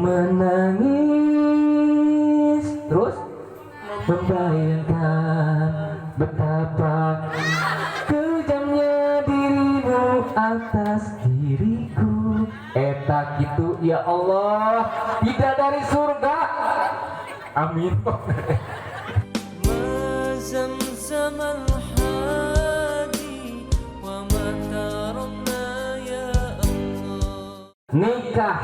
Menangis terus membayangkan betapa kejamnya dirimu atas diriku. Eta gitu, ya Allah, tidak dari surga. Amin. ما زمزم الحادي وما ترمنا يا الله. Nikah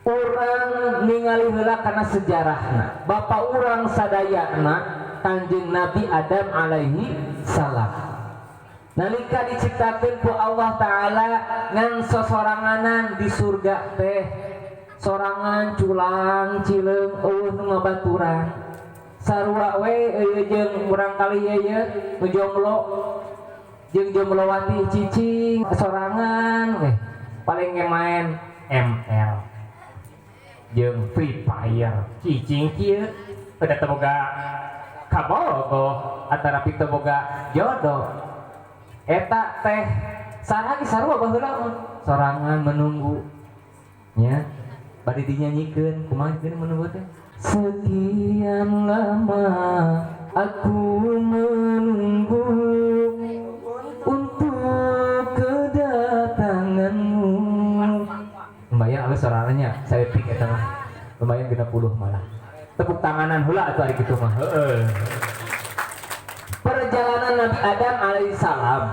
urang ningali heula kana sejarahna bapak urang sadayana, Kanjeng Nabi Adam alaihi salam. Nalika diciptakeun ku Allah Ta'ala ngan sosoranganan di surga teh, sorangan culang cileung, euweuh nu ngabaturan. Sarua we eueuh jeung urang kali ieu ye nu jomblo jeung jomblowati, cicing sorangan we, paling ge main ML jeung Free Fire, cicing kieu, udah teu boga kabogoh atanapi teu boga jodoh. Eta teh saragi sarua baheula mah sorangan menunggu nya, bade dinyanyikeun kumaha geus menunggu teh. Sekian lama aku menunggu untuk kedatanganmu. Lumayan alus suaranya, saya pik eta mah lumayan 60 malah. Tepuk tanganan heula atuh ari kitu mah, heeh. Perjalanan Nabi Adam alaihissalam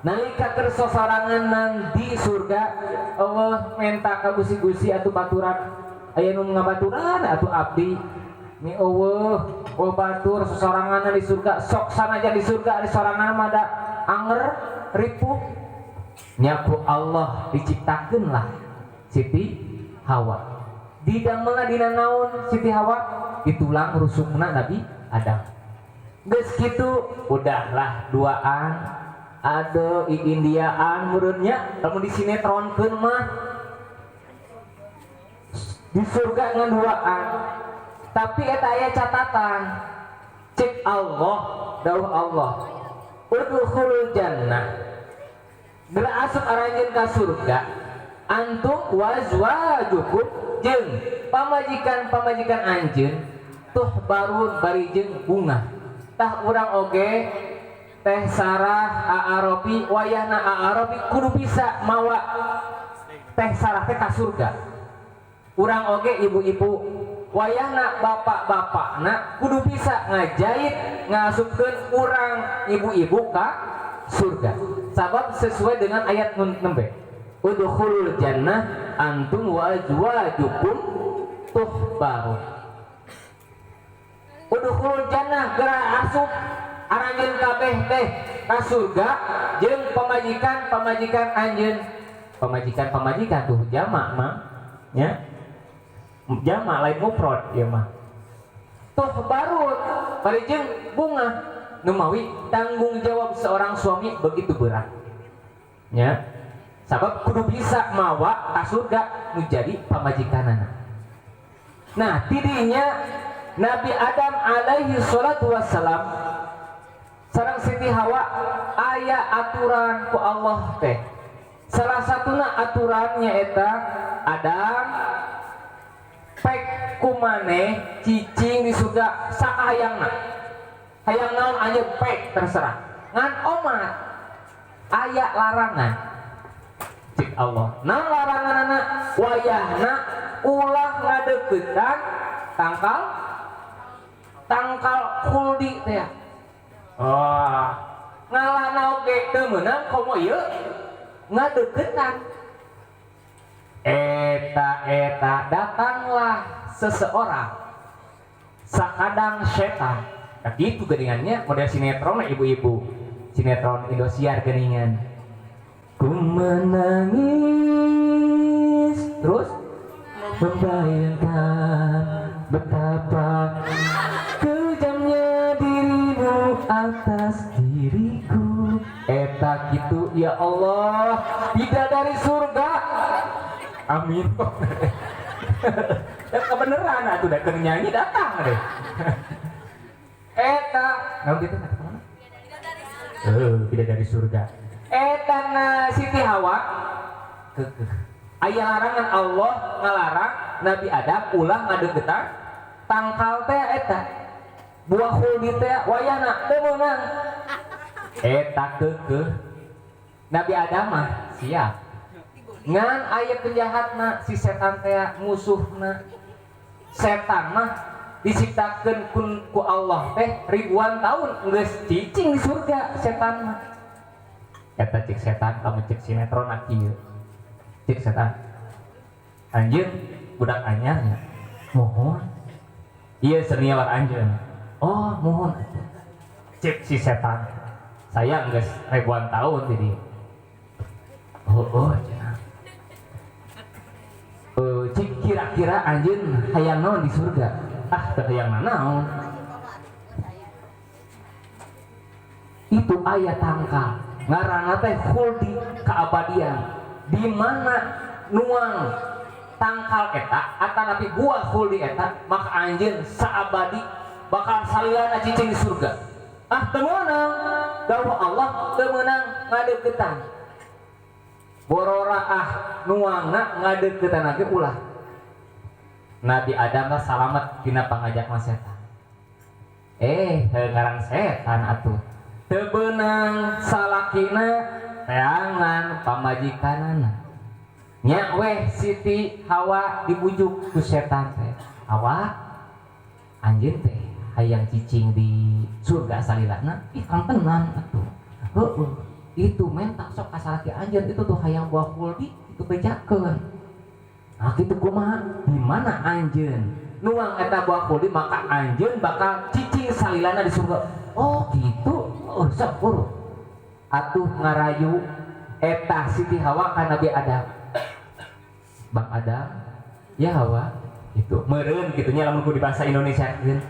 nalika keur sosorangan nang di surga, Allah menta ka Gusti-Gusti atuh baturan, aya nu ngabaturan atuh abdi ni euweuh, oh batur sosorangan di surga, sok sanajan di surga di sorangan mah da anger ripuh nya. Ku Allah diciptakeun lah Siti Hawa. Didamelna dina naon Siti Hawa? Di tulang rusukna Nabi Adam. Geus kitu udahlah duaan ade i Indiaan meureunnya lamun disinetronkeun mah, di surga ngan duaan. Tapi eta aya catatan, cek Allah, dawuh Allah, udkhulul jannah, geura asup aranjeun ka surga, antum wa azwajukum, jeung pamajikan-pamajikan anjeun, tuhbarun, bari jeung bungah. Tah, urang oge Teh Sarah, Aaropi, wayahna Aaropi kudu bisa mawa Teh Sarah teh ka surga. Urang oge ibu-ibu, wayahna bapak-bapakna kudu bisa ngajait ngasupkeun urang ibu-ibu ka surga, sabab sesuai dengan ayat nun nembe, udkhulul jannah antum wa azwajukum tuhbarun. Udkhulul jannah, geura asup aranjeun kabeh teh ka surga jeung pamajikan-pamajikan anjeun. Pamajikan-pamajikan tuh jamak mah nya, jamak lain mufrad ieu mah. Tuhbarun, bari jeung bungah. Numawi tanggung jawab seorang suami begitu berat nya, sabab kudu bisa mawa ka surga nu jadi pamajikanana. Nah, tidinya Nabi Adam alaihi salatu wassalam sareng Siti Hawa aya aturan ku Allah teh. Salah satuna aturannya eta, Adam, pek kumaneh cicing di surga sakahayangna, hayang naon anjeun pek terserah, ngan omat aya larangan, cik Allah. Nah, laranganana wayahna ulah ngadeukeutan tangkal tangkal khuldi teh. Oh, ngalana oge teu meunang, komo ieu ngadeukeutan eta. Eta datanglah seseorang sakadang setan. Nah, gitu geningannya model sinetron lah, ibu-ibu, sinetron Indosiar geningan. Ku menangis terus membayangkan betapa kejamnya dirimu atas diriku. Eta gitu, ya Allah, tidak dari surga. Amin. Ya kebenaran atuh da keur nyanyi datang deh. Eta, naon gitu kata kemana? Eh, tidak dari surga. Eta na Siti Hawa keukeuh. Aya larangan Allah ngalarang Nabi Adam ulah ngadeukeutan tangkal teh eta. Buah khuldi teh wayahna teu meunang. Eta keukeuh Nabi Adam mah siap. Ngan aya penjahatna si setan teh musuhna. Setan mah diciptakeun ku Allah teh ribuan tahun geus cicing di surga setan mah. Eta cik setan lamun cik sinetron kieu. Cik setan. Anjeun budak anyarnya. Mohon. Ieu senior anjeun. Oh, mohon. Cik si setan. Saya geus ribuan tahun jadi. Oh, cenah. Cik kira-kira anjeun hayang naon di surga? Ah, teu hayang nanaon. Itu aya tangkal. Ngaranna teh khuldi keabadian. Di mana nuang tangkal eta atanapi buah khuldi eta, maka anjeun saabadi bakal salilana cicing di surga. Ah, teu meunang. Dawuh Allah teu meunang ngadeuketan. Borora ah nuangna ngadeuketan ge ulah. Nabi Adam teh salamet tina pangajakna setan. Heuh ngaran setan atuh. Teu beunang salakina teangan pamajikanana. Nya weh Siti Hawa dibujuk ku setan teh. Hawa anjeun teh hayang cicing di surga salilana, ih kan tenan atuh. Heueuh, itu menta sok ka salaki anjeun itu tuh hayang buah khuldi itu bejakeun. Nah kitu kumaha? Di mana anjeun nuang eta buah khuldi maka anjeun bakal cicing salilana di surga. Oh gitu. Oh sok buru. Atuh ngarayu eta Siti Hawa ka Nabi Adam. Bang Adam, ya Hawa, itu meureun kitu nya lamun ku di bahasa Indonesia keun.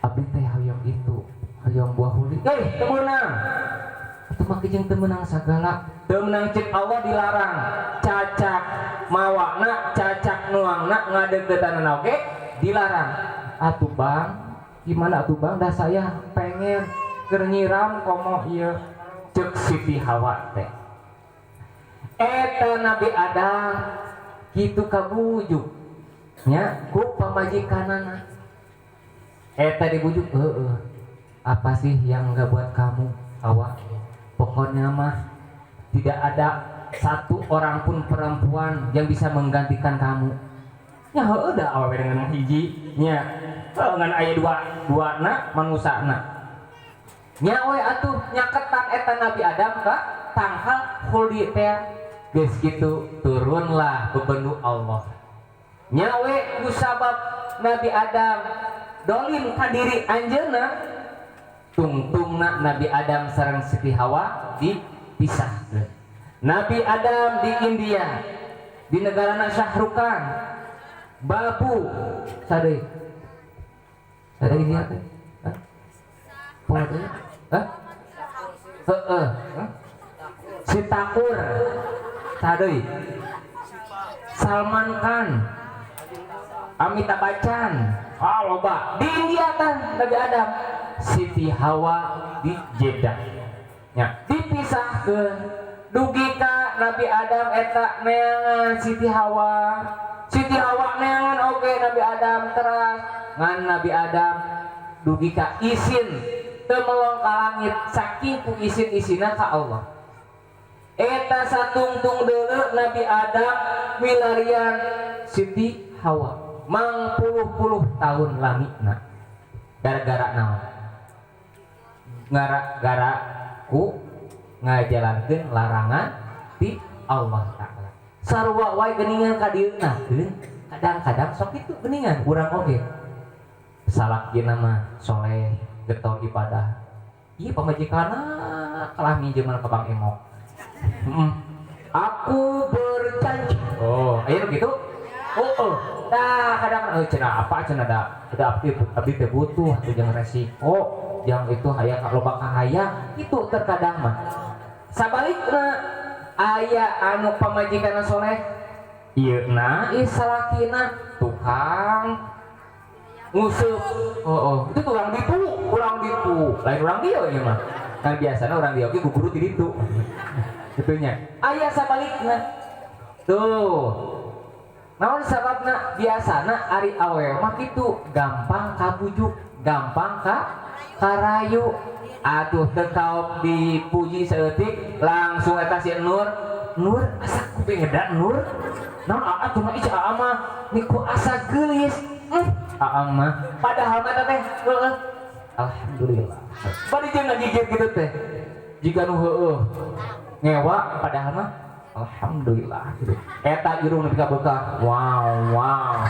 Abdi teh hoyong itu, hoyong buah khuldi. Teu meunang. Atuh mah jeung teu meunang sagala. Teu meunang cek Allah dilarang. Cacak mawana, cacak nuangna ngadeukeutanan oge dilarang. Atuh Bang, gimana atuh Bang? Dah saya pengen keur nyiram komo ieu cek Siti Hawa teh. Eta Nabi Adam kitu kabujuk nya ku pamajikanana. Eta dibujuk heueuh. Apa sih yang enggak buat kamu Hawa? Pokoknya mah tidak ada satu orang pun perempuan yang bisa menggantikan kamu. Nya heueuh da awewe dengan hiji nya. Heueuh ngan aya dua na manusana. Nya we atuh nyaketan eta Nabi Adam ka tangkal khuldi teh. Geus kitu turunlah bebendu Allah. Nya we kusabab Nabi Adam dolim ka diri anjeunna, tungtungna Nabi Adam sareng Siti Hawa dipisahkeun. Nabi Adam di India, di negarana Syahrukan, Bapu, sadeu. Sadeu India teh? Hah? Poe teh? Hah? Heeh. Si Takur, sadeu. Salman Khan, Amitabh Bachchan, ah loba di India kan Nabi Adam, Siti Hawa di Jeddah. Nya dipisahkeun dugi ka Nabi Adam eta neangan Siti Hawa. Siti Hawa neangan oge Nabi Adam teras ngan Nabi Adam dugi ka isin teu melong ka langit saking ku isin-isina ka Allah. Eta satungtung deuleu Nabi Adam milarian Siti Hawa mangpuluh-puluh tahun lamina. Gara-gara naon? Gara-gara ku ngajalankeun larangan ti Allah Ta'ala. Sarua wae geuningan ka dieuna keun. Kadang-kadang sok kitu geuningan urang oge. Salakina mah soleh, getol ibadah. Ieu pamajikanna kalah minjeman ka Bang Emok. Aku berjanji. Oh, aya nu kitu? Oh, oh. Nah, kadang-kadang cenah apa cenah da abdi teh butuh atuh jangan resiko, yang itu hayang loba kahayang, itu terkadang mah. Sabalikna aya anu pamajikanna soleh, ieu na ieu salakina tukang nguseup. Oh, oh. Itu tukang ditu, urang ditu. Lain urang dieu ieu mah. Kan biasana urang dieu ge guguru ti ditu. Kitunya. Aya sabalikna. Tuh, naon sababna? Biasana ari awewe mah kitu, gampang kabujuk, gampang ka karayu. Atuh teu kaop dipuji saeutik langsung eta si Nur. Nur asa ku beda Nur. Naon aa tuh mah, ih, aa mah niku asa geulis. Aa mah padahal mah teh heueuh. Alhamdulillah. Bari jeung ngagigit gitu teh. Jika nu heueuh ngewa padahal mah alhamdulillah gitu. Eta irung nepi ka beukah. Wow, wow.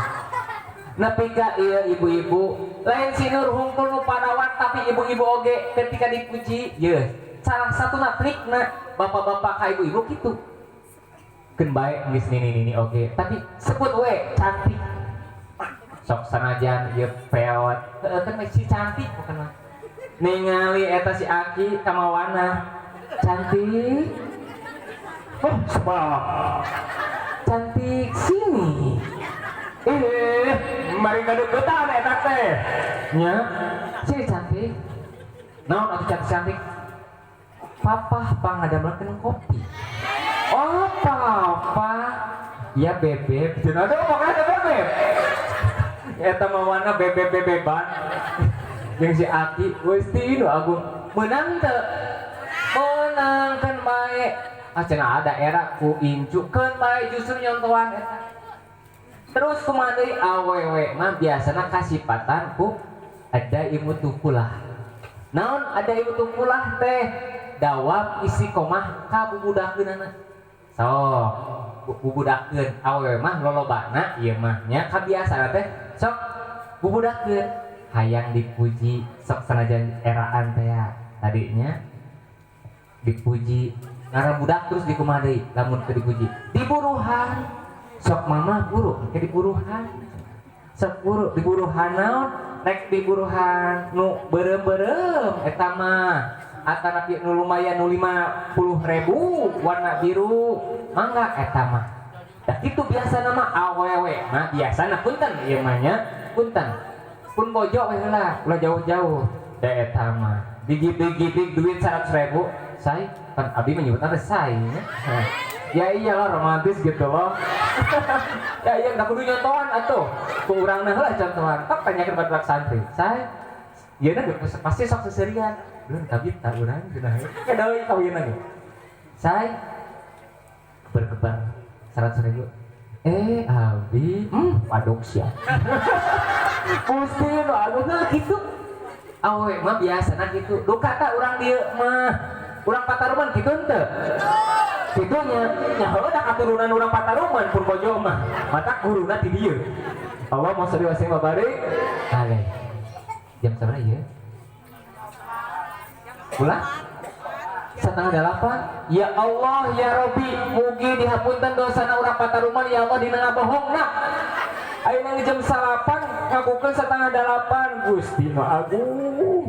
Nepi ka ieu ibu-ibu, lain si Nur hungkul nu parawan, tapi ibu-ibu oge ketika dipuji, ye salah satu trikna bapak-bapak ka ibu-ibu gitu. Keun bae geus nini nini oge, tapi sebut we cantik. Sok sanajan ieu peot, heueuh kan si cantik bukan mah. Ningali eta si Aki ka mawana cantik. Oh, sebab cantik sini. Eh, mari kadeukeutan eta teh. Nya, sini cantik. Naon atuh cantik-cantik? Papa pangadamelkeun kopi. Oh, papa. Ya bebeb. Cenah ada pokoknya bebeb. Eta mawana bebeb bebeban. Jeung si Aki Gusti nu agung meunang teu? Meunang kan bae. Ah, cenah ada era ku incu keun bae justru nyontohan eta. Terus kumaha deui? Awewe mah biasana kasipatan ku ada ibu tupulah. Naon ada ibu tupulah teh? Dawam istiqomah ka bubudakeunana. Sok bubudakeun awewe mah lolobana ieu mah nya kabiasaan teh sok bubudakeun hayang dipuji, sok sanajan eraan teh ya tadinya dipuji ngaran budak. Terus dikumaha deui lamun teu dipuji? Diburuhan. Sok mama buru ke diburuhan, sok buru diburuhan. Naon rek diburuhan? Nu beureum-beureum eta mah atanapi nu lumayan, nu 50.000 warna biru, mangga eta mah. Da kitu biasa nama awewe mah biasana. Punten ieu mah nya, punten pun bojo we heula, ulah jauh-jauh. Da eta mah digit-digit duit 100.000, say kan abi menyebutnya teh say nya. Ya iyalah, romantis gitu loh ya. Iya, nggak kudu nyontohan atuh, ku urang nah lah contohan. Tok tanyakeun batur santri say. Ieu na pasti sok seserian belum kabita urang cenah deui kawinan say berkebar 100.000. Eh, abi padok sia. Gusti nu agung. Nah, gitu awe mah biasana gitu. Duka tak urang dieu mah, urang Pataruman gitu henteu? Kitu nya nya, heueuh da katurunan urang Pataruman pun bojo mah, mata guruna ti dieu. Allahumma sholli wa sallim wa barik alaih. Jam sabaraha ieu? Ulah 7.30. Ya Allah ya Robi, mugi dihapunten dosana urang Pataruman ya Allah dina ngabohongna. Ayeuna jam 9 ngakukeun 7.30. Gusti nu agung.